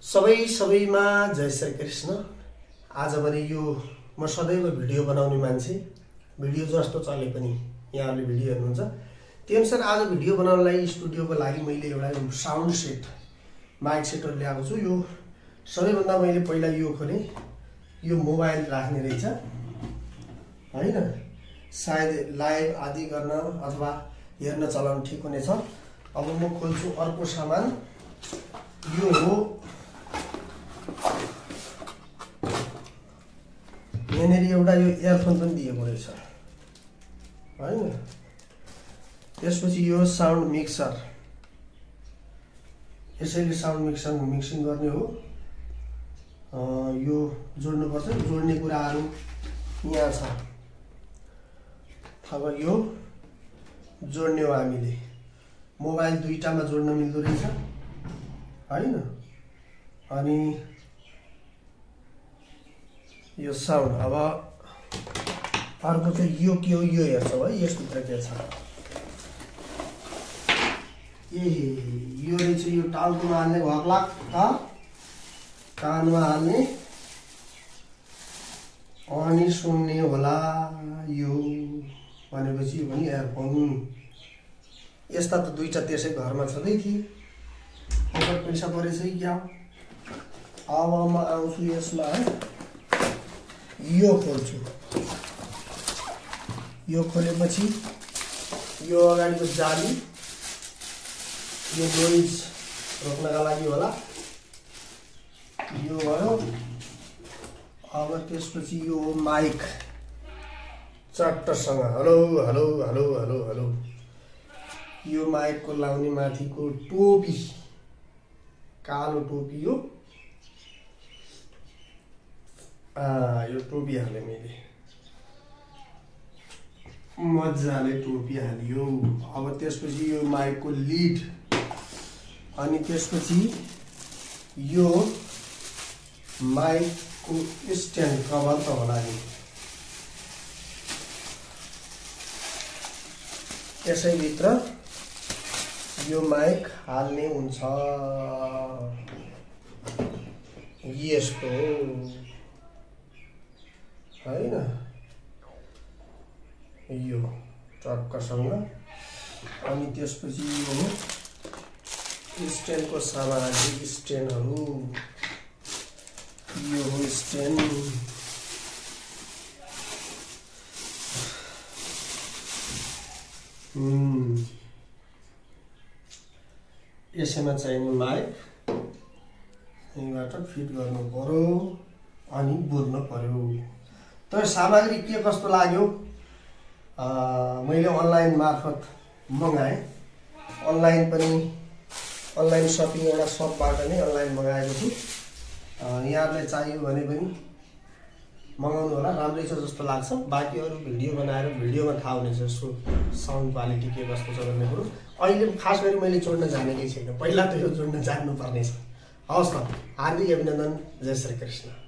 सबैमा जय श्री कृष्ण। आज भने यो म सदैव भिडियो बनाउने मान्छे, भिडियो जस्तो चले पनि यहाँले भिडियो हेर्नुहुन्छ त्यही अनुसार आज भिडियो बनाउनलाई स्टुडियोको लागि मैले एउटा साउन्ड सेट माइक सेटहरु ल्याएको छु। यो सबैभन्दा मैले पहिला यो खोले, यो मोबाइल राख्ने रहेछ हैन, सायद लाइभ आदि गर्न अथवा हेर्न चलाउन ठीक हुनेछ। अब म खोल्छु अर्को सामान। यो हो यहाँनेरि एउटा यो इयरफोन पनि दिएको रहेछ हैन। त्यसपछि यो साउन्ड मिक्सर, यसैले साउन्ड मिक्सर मिक्सिङ गर्ने हो। यो जोड्नु पर्छ, जोड्ने कुराहरु यहाँ छ। अब यो जोड्ने हो, हामीले मोबाइल दुईटामा जोड्न मिल्दो रहेछ हैन। अनि यो साउन्ड। अब अर्को चाहिँ यो के हो, यो हेर्छौ है, यसभित्र के छ। यो रहेछ, यो टाउकोमा हाल्ने घक्लाक कानमा हाल्ने अनि सुन्ने होला। यो भनेपछि यो पनि इयरफोन। यस्ता त दुईटा त्यसै घरमा छँदै थिए, फोकट पैसा परेछ क्या। अब म आउँछु यसमा है। यो खोल्छु, यो खोलेपछि यो अगाडिको जाली, यो नोइज रोक्नका लागि होला, यो भयो। अब त्यसपछि यो माइक चट्टसँग hello hello hello hello hello. यो माइकको लाउने माथिको टोपी, कालो टोपी हो। यो टोपी हाले मैले, मजाले टोपी हालियो। अब त्यसपछि यो माइकको लिड, अनि त्यसपछि यो माइकको स्ट्यान्ड कभर त होला नि। यसैभित्र यो माइक हाल्ने हुन्छ। यस्तो हैन, यो टक्कसँग। अनि त्यसपछि यो स्ट्यान्डको सामग्री, स्ट्यान्डहरु, यो हो स्ट्यान्ड। यसैमा चाहिने माइक यहीँबाट फिट गर्नु पर्यो अनि बोल्नु पर्यो। त सामग्री के कस्तो लाग्यो, मैले अनलाइन मार्फत मगाएँ। अनलाइन पनि अनलाइन सपिङ एउटा सपबाट नै अनलाइन मगाएको छु। यहाँहरुले चाहियो भने पनि मगाउनु होला, राम्रै छ जस्तो लाग्छ। बाँकी अरु भिडियो बनाएर भिडियोमा थाहा हुनेछ यसको साउन्ड क्वालिटी के कस्तो छ भन्ने कुरो। अहिले खास गरी मैले जोड्न जानेकै छैन, पहिला त यो जोड्न जान्नु पर्नेछ। हवस् त, हार्दिक अभिनन्दन। जय श्री कृष्ण।